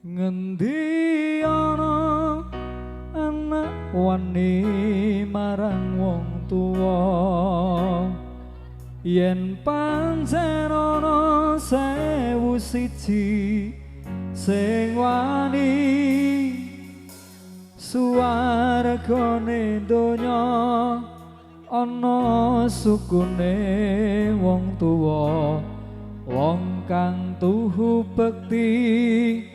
Ngendi ana anak wani marang wong tuwa, yen pancen ana 1001 sing wani, suwargane donya ana sukune wong tuwa. Wong kang tuhu bekti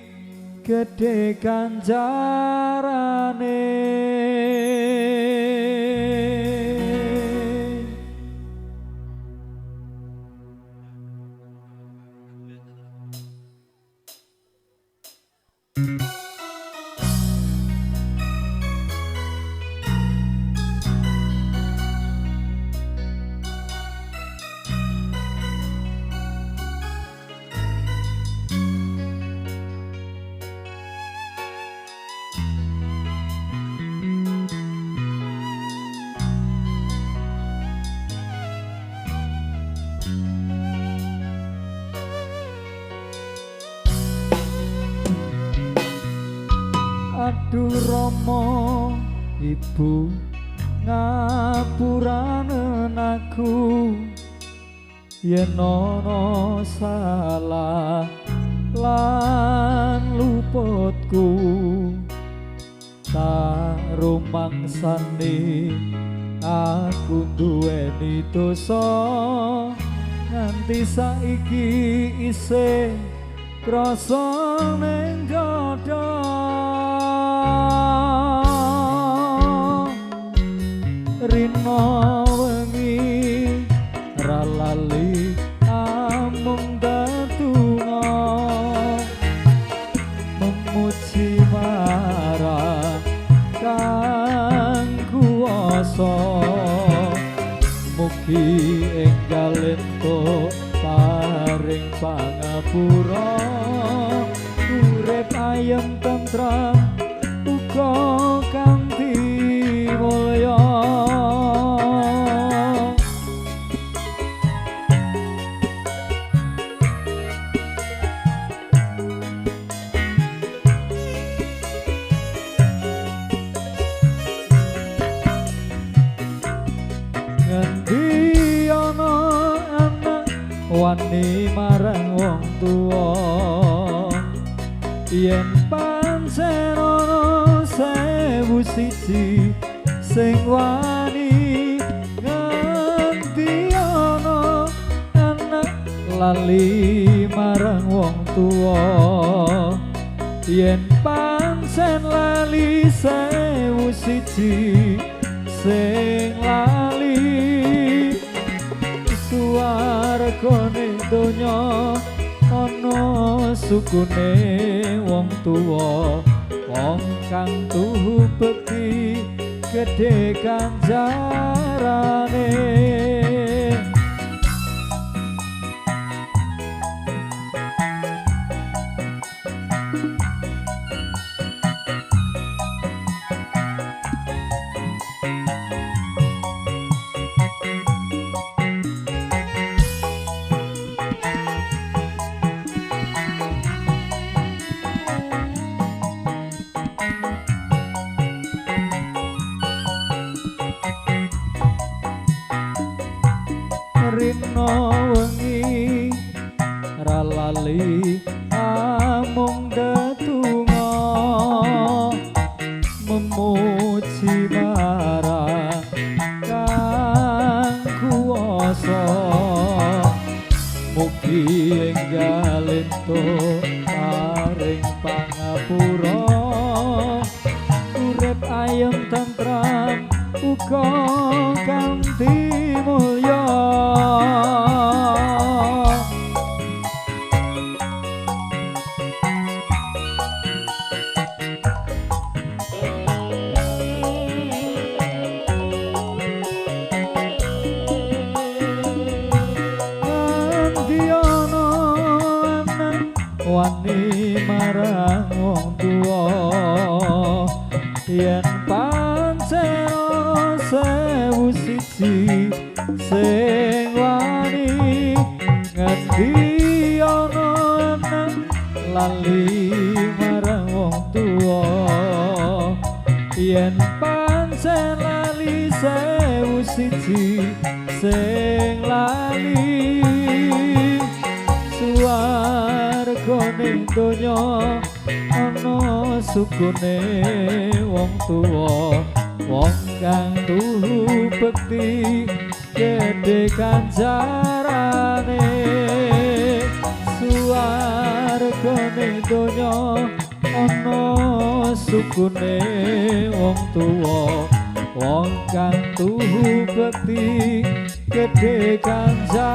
gedhe ganjarane. Aduh Rama Ibu ngapuranen aku, yen ana salah lan luputku, tak rumangsani aku duweni dosa, nganti saiki isih krasa ning dada. Rina wengi ra lali amung datuna, memuji marang kang kuwasa, mugi enggal entuk paring pangapura, urip ayem tentrem uga kanthi mulya. Ngendi ana anak wani marang wong tuwa, yen pancen ana 1001 sing wani. Ngendi ana anak lali marang wong tuwa, yen pancen lali 1001 sing lali, suwargane donya ana sukune wong tuwa. Wong kang tuhu bekti gedhe ganjarane. Rina wengi ra lali amung ndedonga, memuji marang kang kuwasa, mugi enggal entuk paring pangapura, urip ayem tentrem uga kanthi mulya. Ngendi ana anak wani marang wong tuwa, yen pancen ana 1001 sing wani. Ngendi ana anak lali marang 1001 sing lali. Suwargane donya ana sukune wong tuwa, wong kang tuhu bekti gedhe ganjarane. Suwargane donya ana sukune wong tuwa, wong kang tuhu bekti gedhe ganjarane.